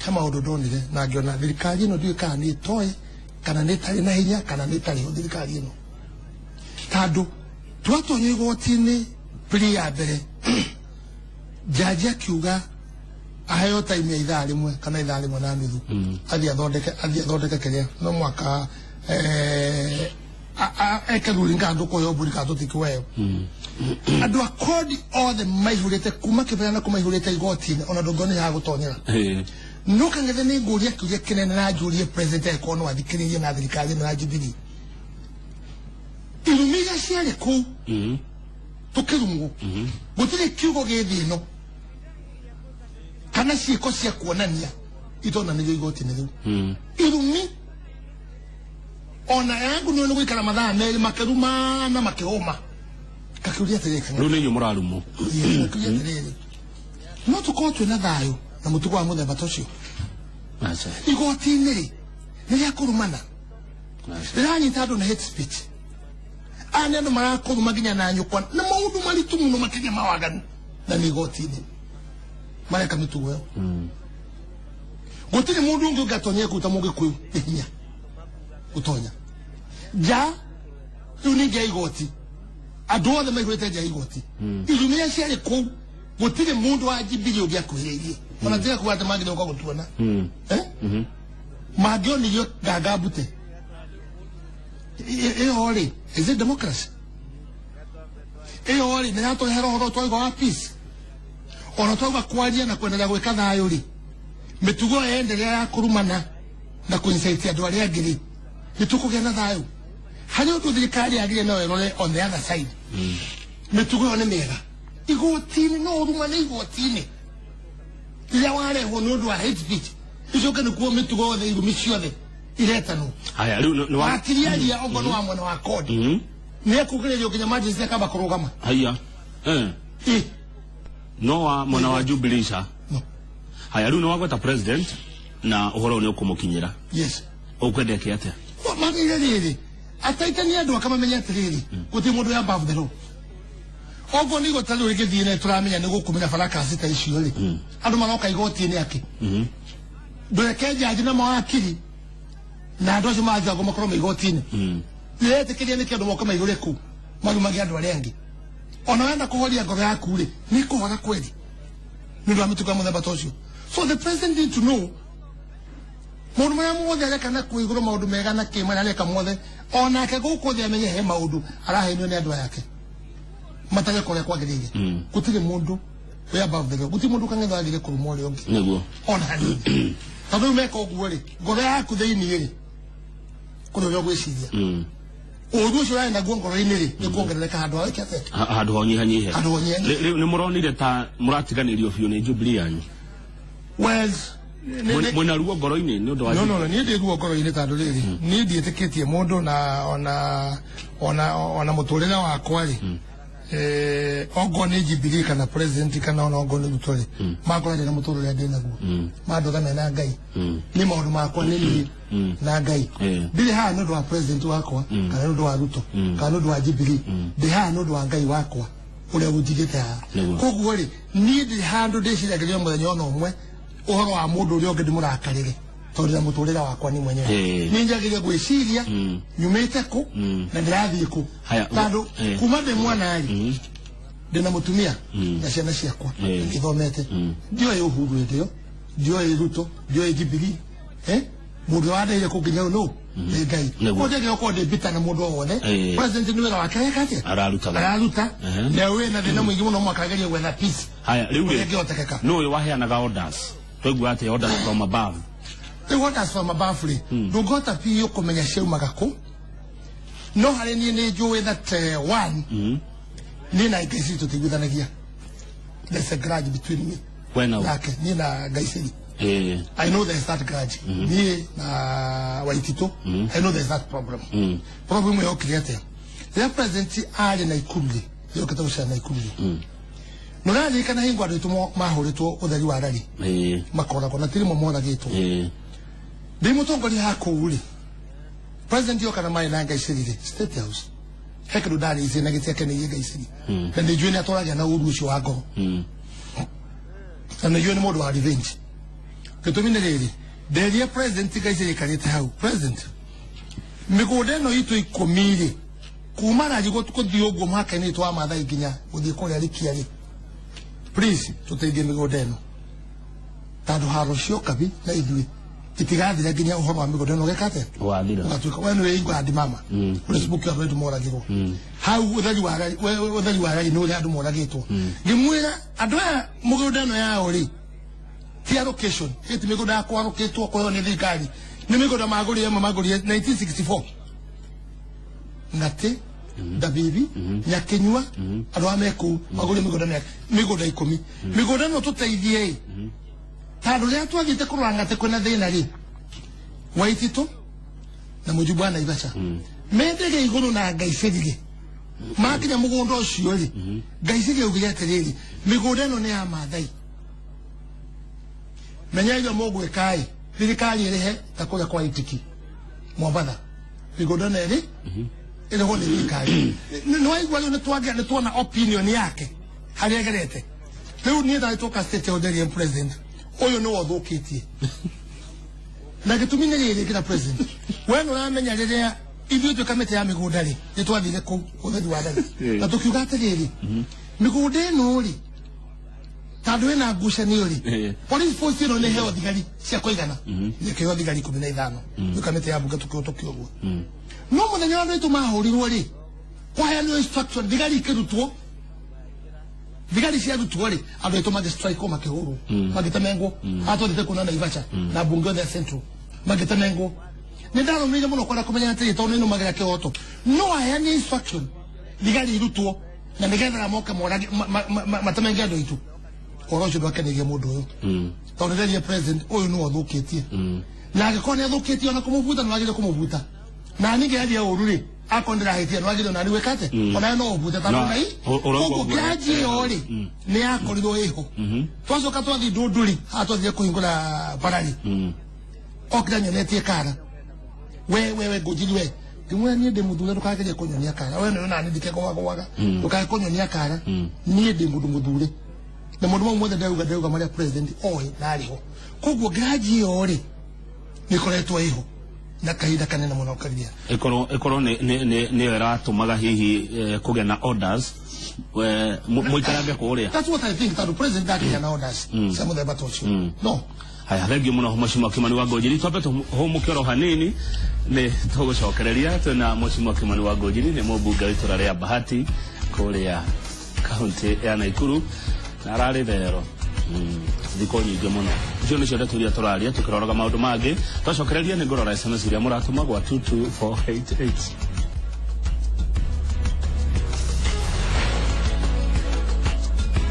he maũndũ ndonire na ngĩona thirikari ĩno ndiũĩ kana nĩ ĩtoĩ kana nĩ ĩtarĩ na hinya kana nĩ ĩtarĩ ho thirikari ĩno. Tondũ twatonyio igoti-inĩ plea ya mbere, jaji akiuga aheo time ya ithaa rĩmwe kana ithaa rĩmwe na nuthu athiĩ athondeke kĩrĩa no mwaka eke ruling kana tũkũheo mbũri kana tũtikũheo. Andũ a kodi othe maihũrĩte kuma Kĩbera na kũmaihũrĩte igoti-inĩ ona ndũngĩona ha gũtonyera. No Kang'ethe nĩ ngũria kĩũria kĩnene na njũrie president angĩkorwo no athikĩrĩrie na thirikari ĩno ya Jubilee. Irumi iria ciarĩ kũu tũkĩrumwo gũtirĩ kiugo gĩ thĩ ĩno kana ciĩko cia kuonania itonanĩrio igoti-inĩ rĩu. Irumi ona yangu nĩ gũikara mathaa merĩ makĩrumana makĩhũma. Kakĩũria atĩrĩrĩ Kang'ethe. Rĩu nĩ inyuĩ mũrarumwo. Kakĩũria atĩrĩrĩ, no tũkorwo twĩna thayũ na mũtugo wa mũthemba ta ũcio? Igoti-inĩ rĩ, nĩ rĩa kũrumana. Rĩranyita andũ na hate speech. Aya nĩ andũ marakũruma nginya na nyũkwa na maũndũ maritũ mũno makĩria ma waganu na nĩ igoti-inĩ mareka mĩtugo ĩyo. Gũtirĩ mũndũ ũngĩ ũngĩatonyire kũu ta Mũgĩkũyũ nĩ hinya gũtonya nja. Rĩu nĩ nja ya igoti, andũ othe maihũrĩte nja ya igoti. Irumi iria ciarĩ kũu gũtirĩ mũndũ wa Jubilee ũngĩakuhĩrĩirie ona tiga kuga atĩ mangĩrĩ gũka gũtuona. Mangĩonirio nganga mbute. Ĩyo rĩ, is it democracy? Ĩyo rĩ, nĩ yatũrehera ũhoro twauga wa peace? Ona twauga kwaria na kwenderea gwĩka thayũ rĩ, mĩtugo yenderea ya kũrumana na kũincite andũ arĩa angĩ rĩ, nĩ tũkũgĩa na thayũ? Harĩ ũndũ thirikari yagĩrĩire no ĩrore on the other side. Mĩtugo ĩyo nĩ mĩega. Igoti-inĩ no ũrumane igoti-inĩ rĩrĩa warehwo nĩ ũndũ wa hate speech, icoke nĩkuo mĩtugo yothe irumi ciothe iretanwo. Haya, rĩu nĩ wa Wakiri aria okorwo nĩ wa mwena wa kodi nĩ ekugĩrĩrio nginya magistrate akamba kũrũgama. Haya. No wa mwena wa Jubilee ca. Haya, rĩu nĩ wagweta president na ũhoro ũyũ nĩ ũkũmũkinyĩra. Yes. Ũkwendeke atĩa? Magĩrĩire rĩrĩ, ataitania andũ akamamenya atĩrĩrĩ, gũtirĩ mũndũ wĩ above the law. Okorwo nĩ igoti rĩu rĩgĩthiĩ na tũramenya nĩ gũkumĩra barakasi ta icio rĩ, andũ maroka igoti-inĩ akĩ ndũreke njanji na mawakiri na andũ acio mathirangwo makorwo me igoti-inĩ. Rĩretĩkĩria nĩkĩ andũ moke maihũre kũu marumagie andũ arĩa angĩ? Ona wenda kũhoria ngoro yaku rĩ, nĩ kũhora kweli nĩ ũndũ wa mĩtugo ya mũthemba ta ũcio. So the president need to know maũndũ marĩa mothe areka na kũu igũrũ, maũndũ mega na kĩ marĩa areka mothe, onake gũkũ thĩ amenye he maũndũ arahenio nĩ andũ ake matareka ũrĩa kwagĩrĩire. Gũtirĩ mũndũ wĩ above the law, gũtirĩ mũndũ kang'etho agĩrĩire kũruma ũrĩa ũngĩ nĩguo ona hanini. Tondũ rĩu meka ũguo rĩ, ngoro yaku thĩinĩ rĩ, kũrĩ ũrĩa ũgwĩciria ũru ũcio ũrarĩ naguo ngoro-inĩ rĩ, nĩ kuongerereka handũ ha wĩke atĩa? Handũ ha ũnyihanyihe. Handũ ha ũnyihanyihe. Rĩu nĩ mũronire ta mũratiganĩrio biũ nĩ Jubilee yanyu? Well, Mwĩna ruo ngoro-inĩ nĩ ũndũ wa no no no, niĩ ndĩ ruo ngoro-inĩ tondũ rĩrĩ, niĩ ndiĩtĩkĩtie mũndũ na ona ona ona mũtũrĩre wakwa rĩ, ongorwo nĩ Jubilee kana president kana ona ongorwo nĩ Ruto rĩ, mangora ndĩ na mũtũrĩre ndĩ naguo, mandora mena Ngai, nĩ maũndũ makwa nĩ niĩ na Ngai. Ndirĩ haha nĩ ũndũ wa president wakwa kana nĩ ũndũ wa Ruto kana nĩ ũndũ wa Jubilee, ndĩ haha nĩ ũndũ wa Ngai wakwa ũrĩa ũnjigĩte haha. Koguo rĩ, niĩ ndirĩ handũ ndĩciragĩria mũthenya ona ũmwe ũhoro wa mũndũ ũrĩa ũngĩ ndĩmũrakarĩre, tondũ na mũtũrĩre wakwa ni mwenyewe. Nĩ njagĩrĩire gwĩciria nyumĩte kũ na ndĩrathiĩ kũ, tondũ kuma ndĩ mwana rĩ, ndĩna mũtumia na ciana ciakwa ithomete. Ndioĩ Uhuru hĩndĩ ĩyo, ndioĩ Ruto, ndioĩ Jubilee, mũndũ wandeire kũ nginya nũ nĩ Ngai. Koguo njagĩrĩirwo gũkorwo ndĩ bitter na mũndũ o wothe. President nĩ wĩra wake areka atĩa? Ararutaga. Araruta na wĩna thĩna mũingĩ mũno mwaka agerie gwetha peace Haya, rĩu ũrĩa rĩ, ĩngĩhotekeka. nũ ũyũ waheanaga orders? Twaigua atĩ orders from above. Rĩu orders from above rĩ, ndũngĩhota biũ kũmenya ciaumaga kũ, no harĩ niĩ nĩ njũĩ that one, niĩ na Ngaiciri tũtiiguithanagia. There's a grudge between me we na nake, niĩ na Ngaiciri. I know there's that grudge. Niĩ na Waititũ, I know there's that problem. Problem yokire atĩa? Rĩrĩa president arĩ Naikuru rĩ, yokĩte gũcera Naikuru rĩ, nĩ ũraririkana hingo andũ aitũ mahũrĩtwo ũtheri wa rari makoragwo na tirimo moragĩtwo. Ndĩ mũtongoria ha kũu rĩ, president yoka na marĩ na Ngaiciri rĩ, State House, he kĩndũ ndarĩirie na gĩtiakeneirie Ngaiciri, na nĩ njũĩ nĩ atwaragia na ũru ũcio wa ngoro, na nĩ njũĩ nĩ mũndũ wa revenge. Gĩtũmi nĩ rĩrĩ, nderie president Ngaiciri aikarĩte hau, president, mĩgũnda ĩno itũ 10 rĩ, kuma rangi gũthiĩ ũguo mũhaka-inĩ witũ wa Maathai nginya gũthiĩ kũrĩa Rikia rĩ, please tũteithie mĩgũnda ĩno, tondũ haro cioka bi na ithuĩ itigathira nginya ũhoro wa mĩgũnda ĩno ũgeka atĩa? Wathira. Ũgatuĩka we nĩwe England mama ũrĩa cibuki andũ aitũ moragĩrwo hau ũtheri wa rari, ũtheri wa rari nĩ ũrĩa andũ moragĩtwo. Ngĩmwĩra andũ aya mũgũnda ĩno yao rĩ, ti allocation, ĩti mĩgũnda ya kwarũkĩtwo kũheo nĩ thirikari, nĩ mĩgũnda magũrire ĩmwe magũrire 1964 Ng'atĩ, Ndabibi, Nyakinyua, andũ aya me kũu magũrire mĩgũnda mĩaka mĩgũnda 10. Mĩgũnda ĩno tũteithie ĩ, tondũ rĩrĩa twathiĩte kũrora Ng'atĩ kwĩna thĩna rĩ, Waititũ na mũjumbe wa Naivasha mendege igũrũ na Ngaiciri rĩ, makinya mũgũnda ũcio rĩ, Ngaiciri augire atĩrĩrĩ, mĩgũnda ĩno nĩ ya Maathai, menya iria mũgwĩka ĩ, thirikari ĩrĩhe ta kũrĩa kwa Itiki Mombatha, mĩgũnda ĩno ĩrĩ ĩrĩhwo nĩ thirikari. Nĩ waigua rĩu nĩ tuona opinion yake harĩa egerete. Rĩu niĩ ndarĩ twoka State House nderie president ũyũ nĩwe ũthũkĩtie, na gĩtũmi nĩ rĩrĩ, kĩra president, we nĩ ũramenya rĩrĩa ithuĩ twĩ kamĩtĩ ya mĩgũnda rĩ, nĩ twathire kũu ũtheri wa rari na tũkiuga atĩrĩrĩ, mĩgũnda ĩno rĩ, tondũ ĩna ngucanio rĩ, police force ĩno nĩ ĩheo thigari cia kũigana, ĩkĩheo thigari 15 twĩ kamĩtĩ ya bunge tũkĩo ũguo. No mũthenya wa andũ aitũ mahũrirwo rĩ, kwaheanirwo instruction thigari ikĩrutwo, thigari ciarutwo rĩ, andũ aitũ magĩ strike makĩhũrwo, magĩtemengwo. Haha twathiĩte kuona Naivasha na mbunge othe a Central magĩtemengwo. Nĩ ndarũmĩrĩire mũno kwenda kũmenya atĩrĩ, tondũ nĩ nũmagĩra kĩhoto, no aheane instruction thigari irutwo na nĩgetha moke morage matemenge andũ aitũ. Ũhoro ũcio ndwakeneirie mũndũ ũyũ, tondũ nderie president ũyũ nĩwe ũthũkĩtie, na angĩkorwo nĩ athũkĩtie ona kũmũbuta nĩ wagĩrĩire kũmũbuta, na niĩ ngĩaria ũru rĩ, akorwo ndĩrahĩtia nĩ wagĩrĩire nani gwĩka atĩa, onawe no ũbute tondũ nai koguo grudge ĩyo rĩ nĩ yakorirwo ĩho. Twacoka twathiĩ Ndũndũri, haha twathire kũhingũra barari, okire nyonetie kara, we we we Ngũnjiri we, ngĩmwĩra niĩ ndĩ mũthure, ndũkagerie kũnyonia kara, we nĩwe nani ndikegwagwaga, ndũkae kũnyonia kara, niĩ ndĩ mũndũ mũthure na maũndũ mau mothe ndauga ndauga marĩa president oĩ na arĩ ho. Koguo grudge ĩyo rĩ nĩ ĩkoretwo ĩho. Na kahinda kanene mũno kagiria. Ikorwo nĩ ĩratũmaga hihi kũgĩa na orders mũikarange kũrĩa. That's what I think, tondũ president ndakinya na orders cia mũthemba ta ũcio. No. Haya, thengiũ mũno Mheshimiwa Kimani wa Ngũnjiri. Twambe tũhũmũke oro hanini nĩ tũgũcokereria. Twĩna Mheshimiwa Kimani wa Ngũnjiri, nĩ mũmbunge wa itũra rĩa Bahati kũrĩa kaunti ya Naikuru, na ararĩ thero thikũ nyingĩ mũno. Icio nĩcio ndeto iria tũraria tũkĩroraga maũndũ mangĩ. Twacokereria nĩ ngũrora SMS iria mũratũma gwa 22488.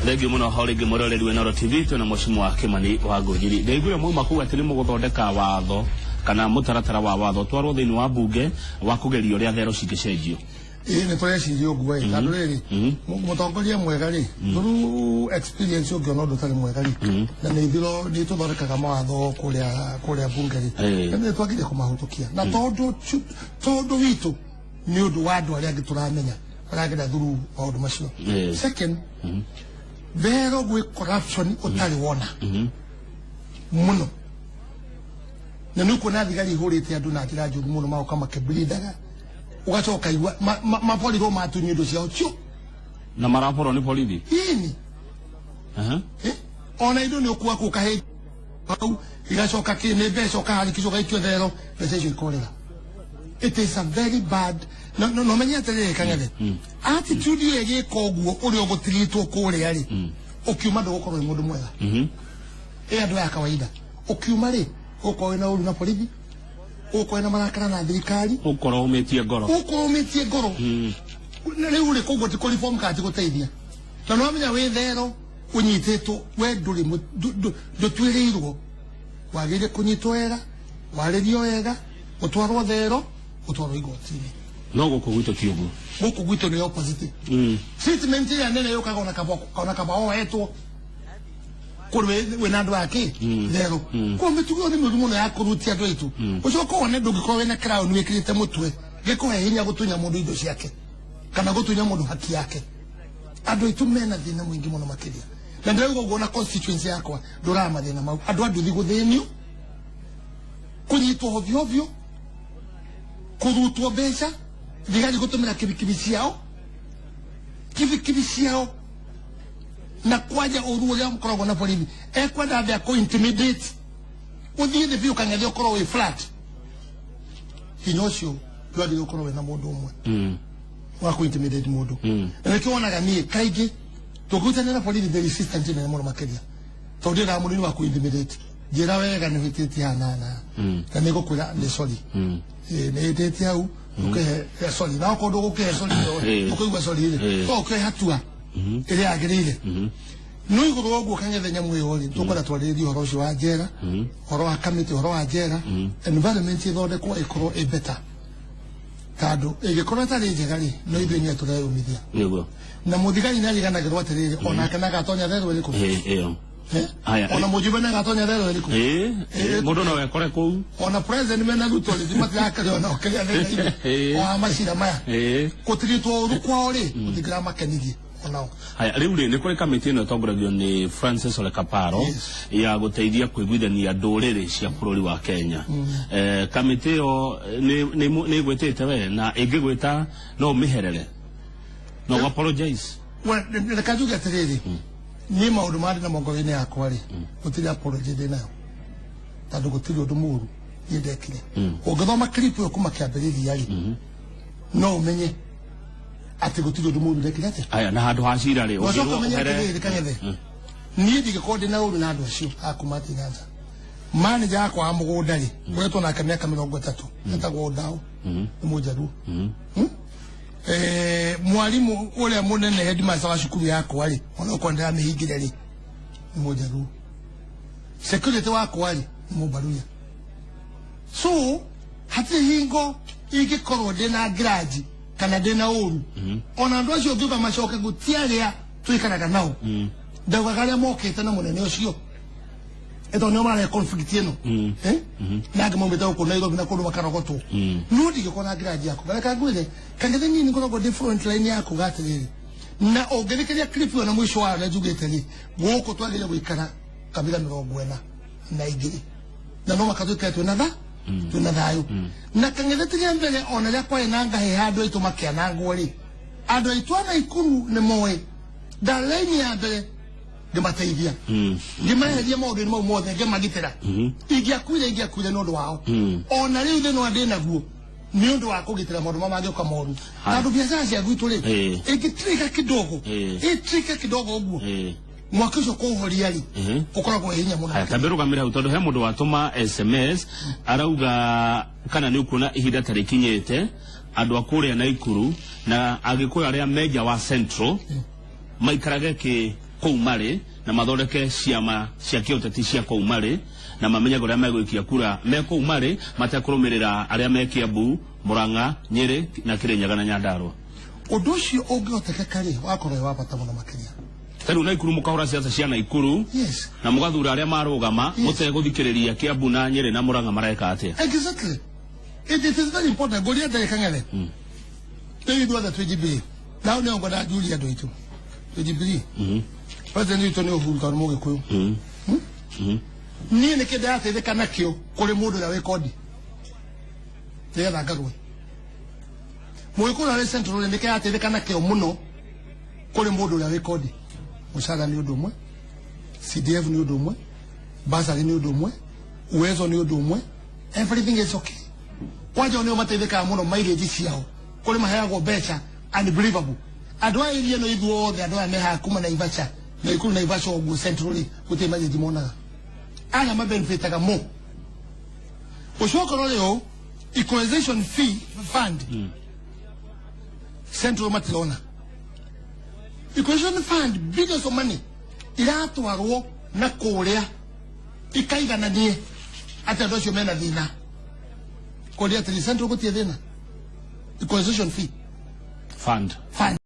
Thengiũ mũno ho rĩngĩ mwĩroreri wa Inooro TV. Twĩna Mheshimiwa Kimani wa Ngũnjiri. Ndaiguire mauma kuu atĩ nĩ mũgũthondeka watho kana mũtaratara wa watho twarwo thĩinĩ wa bunge wa kũgeria ũrĩa thero cingĩcenjio. Ĩĩ, nĩ tũreciria ũguo ĩ, tondũ rĩrĩ mũtongoria mwega rĩ, through experience ũngĩona ũndũ ũtarĩ mwega rĩ, na nĩ ithiro nĩ tũthondekaga mawatho kũrĩa bunge rĩ, nĩ twagĩrĩire kũmahũtũkia. Na tondũ witũ nĩ ũndũ wa andũ arĩa angĩ tũramenya maragera through maũndũ macio. Second, thero gwĩ corruption ũtarĩ wona mũno, na nĩ ũkuona thigari ihũrĩte andũ na njĩra njũru mũno, magoka makĩblindaga, ugacoka igua maborirwo matunywo indo ciao cio na maraborwo nĩ borithi. Ĩni ona indo nĩ ũkua kũ kahĩ hau igacoka kĩ nĩ mbeca ũkaharĩkicwo ũgaikio thero, mbeca icio ikorĩra. It is a very bad. No menye atĩrĩrĩ Kang'ethe, attitude ĩyo ĩgĩka ũguo ũrĩa ũgũtirĩtwo kũrĩa rĩ, ũkiuma ndũgũkorwo wĩ mũndũ mwega. Ĩ andũ aya kawaida, ũkiuma rĩ ũgũkorwo wĩna ũru na borithi, ũgũkorwo wĩna marakara na thirikari, ũkorwo ũmĩtie ngoro, ũkorwo ũmĩtie ngoro. Na rĩu rĩ koguo ti kũreform kana ti gũteithia, na nĩwamenya wĩ thero ũnyitĩtwo we ndũrĩ ndũtuĩrĩirwo, wagĩrĩire kũnyitwo wega, warĩrio wega, ũtwarwo thero, ũtwarwo igoti-inĩ. No gũkũ gwitũ ti ũguo. Gũkũ gwitũ nĩ opposite. Treatment ĩrĩa nene yũkaga ona kaba wohetwo kũrĩ wĩna andũ ake thero. Koguo mĩtugo ĩyo nĩ mĩũru mũno ya kũrutia andũ aitũ. Ũcoke wone ndũngĩkorwo wĩna crown wĩkĩrĩte mũtwe gĩkũhe hinya gũtunya mũndũ indo ciake kana gũtunya mũndũ haki yake. Andũ aitũ mena thĩna mũingĩ mũno makĩria, na ndĩrauga ũguo na constituency yakwa ndũraga mathĩna mau. Andũ a nduthi gũthĩnio, kũnyitwo hovyo hovyo, kũrutwo mbeca, thigari gũtũmĩra kibikibi ciao, kibikibi ciao, na kwanja ũru ũrĩa mũkoragwo na borithi ekwenda thĩa kũ intimidate ũthiĩ thĩ biũ Kang'ethe ũkorwo wĩ flat. Hinya ũcio ndwagĩrĩire gũkorwo wĩna mũndũ ũmwe wa kũ intimidate mũndũ. Na nĩkĩo wonaga niĩ kaingĩ tũngĩhutania na borithi the resistance nene mũno makĩria, tondũ ndĩraga mũndũ nĩ wa kũ intimidate. Njĩra wega nĩ ũhĩtĩtie haha na haha, na nĩ ngũkwĩra nĩ sorry, nĩ hĩtĩtie hau, ũkĩhe sorry, na okorwo ndũgũkĩhe sorry ũkũigua sorry rĩ, no ũkĩhe hatua ĩrĩa yagĩrĩire. No igũrũ wa ũguo Kang'ethe nyamũ ĩyo rĩ, tũkwenda twarĩrĩrie ũhoro ũcio wa njera, ũhoro wa kamĩtĩ, ũhoro wa njera, environment ĩthondekwo ĩkorwo ĩ better, tondũ ĩngĩkorwo ĩtarĩ njega rĩ, no ithuĩ nĩwe tũreyũmithia. Nĩguo. Na mũthigari nĩ ariganagĩrwo atĩrĩrĩ, onake nagatonya thero ĩrĩkũ? Ĩyo. Ona mũjumbe nagatonya thero ĩrĩkũ? Mũndũ no ekore kũu. Ona president mena Ruto rĩ, matirakĩrĩ ona ũkĩrĩa thĩna-inĩ wa macira maya. Gũtirĩtwo ũru kwao rĩ, gũtingĩramakenirie onao. Haya, rĩu rĩ nĩ kũrĩ kamĩtĩ ĩno ĩtongoragio nĩ Francis Ole Kaparo ya gũteithia kũiguithania ndũrĩrĩ cia bũrũri wa Kenya. Kamĩtĩ ĩyo nĩ ĩgwĩtĩte we, na ĩngĩgwĩta no ũmĩherere, no ũ apologize. Reke njuge atĩrĩrĩ, niĩ maũndũ marĩa ndĩ namo ngoro-inĩ yakwa rĩ, gũtirĩ apology ndĩ nayo, tondũ gũtirĩ ũndũ mũũru niĩ ndekire. Ũngĩthoma clip ĩyo kuma kĩambĩrĩria rĩ, no ũmenye atĩ gũtirĩ ũndũ mũũru ndekire atĩa. Aya, na handũ ha cira rĩ, ũcoke ũmenye atĩrĩrĩ Kang'ethe, niĩ ndingĩkorwo ndĩ na ũru na andũ acio a kuma Nyanza. Manager yakwa wa mũgũnda rĩ, ngoretwo nake mĩaka 30, etagwo Ndao, nĩ Mũnjaruo. Mwalimu ũrĩa mũnene headmaster wa cukuru yakwa rĩ, ona okorwo ndĩramĩhingire rĩ, nĩ Mũnjaruo. Security wakwa rĩ, nĩ Mũmbaruya. So hatirĩ hingo ingĩkorwo ndĩna grudge kana ndĩna ũru. Ona andũ acio ũngiuga macoke gũti arĩa tũikaraga nao, ndaugaga arĩa mokĩte na mũnene ũcio ĩtondũ nĩo mararehe conflict ĩno, na angĩ maumĩte gũkũ Nairobi na kũndũ makarogotwo. No ndingĩkorwo na grudge yaku. Reke ngwĩre Kang'ethe, niĩ nĩngoragwo ndĩ front line yaku gatĩrĩrĩ, na ũngĩthikĩrĩria clip ĩyo na mũico wayo ũrĩa njugĩte rĩ, gũkũ twagĩrĩire gũikara kabira 42 na no maka tũikare twĩna tha. Twĩna thayũ na Kang'ethe tiga mbere, ona rĩrĩa kwarĩ na ngahĩ handũ aitũ makĩanangwo rĩ, andũ aitũ a Naikuru nĩ moĩ ndaraini ya mbere ngĩmateithia, ngĩmaheria maũndũ-inĩ mau mothe, ngĩmagitĩra. Ingĩakuire nĩ ũndũ wao. Ona rĩu thĩna ũrĩa ndĩ naguo nĩ ũndũ wa kũgitĩra maũndũ ma mangĩũka moru, tondũ biacara cia gwitũ rĩ, ĩngĩtirĩka kidogo, ĩtirĩke kidogo ũguo, mwaki ũcio kũũhoria rĩ, ũkoragwo wĩ hinya mũno. Haya, tambe rũgamĩre hau, tondũ he mũndũ watũma SMS arauga kana nĩ ũkuona ihinda ta rĩkinyĩte andũ a kũrĩa Naikuru na Agĩkũyũ arĩa menja wa Central maikarage kĩ kũu marĩ na mathondeke ciama cia kĩũteti cia kũu marĩ na mamenye ũrĩa megũikia kura me kũu marĩ, matekũrũmĩrĩra arĩa me Kiambu, Murang'a, Nyĩrĩ na Kĩrĩnyaga na Nyandarua. Ũndũ ũcio ũngĩhotekeka rĩ, wakorwo wĩ wa bata mũno makĩria. Ta rĩu Naikuru mũkahũra ciaca cia Naikuru na mũgathura arĩa marũgama, mũtegũthikĩrĩria Kiambu na Nyĩrĩ na Murang'a mareka atĩa. Exactly, it is very important. Ngũria ndagĩka ng'ethe rĩu, ithuothe twĩ Jubilee, nao nĩo ngwenda njurie andũ aitũ twĩ Jubilee. President witũ nĩ Uhuru tondũ Mũgĩkũyũ. Niĩ nĩkĩ ndĩrateithĩka nakĩo kũrĩ mũndũ ũrĩa wĩ kodi nĩgetha ngarũe Mũgĩkũyũ ũrĩa wĩ Central rĩ, nĩkĩ arateithĩka nakĩo mũno kũrĩ mũndũ ũrĩa wĩ kodi? Mũcara nĩ ũndũ ũmwe, CDF nĩ ũndũ ũmwe, bursary nĩ ũndũ ũmwe, Uwezo nĩ ũndũ ũmwe, everything is okay. Kwanja nĩo mateithĩkaga mũno, mileage ciao kũrĩ maheagwo mbeca unbelievable. Andũ a area ĩno ithuothe, andũ aya mehaga kuma Naivasha, Naikuru, Naivasha ũguo Central rĩ, gũtirĩ mileage monaga. Aya mabenefitaga mo. Ũcoka ũrore ũũ, equalization fee fund, Central matirona equalization fund. Billions of money iratwarwo na kũrĩa ikaigananie atĩ andũ acio mena thĩna. Kũrĩa atĩrĩ, Central gũtirĩ thĩna equalization fee fund. Fund.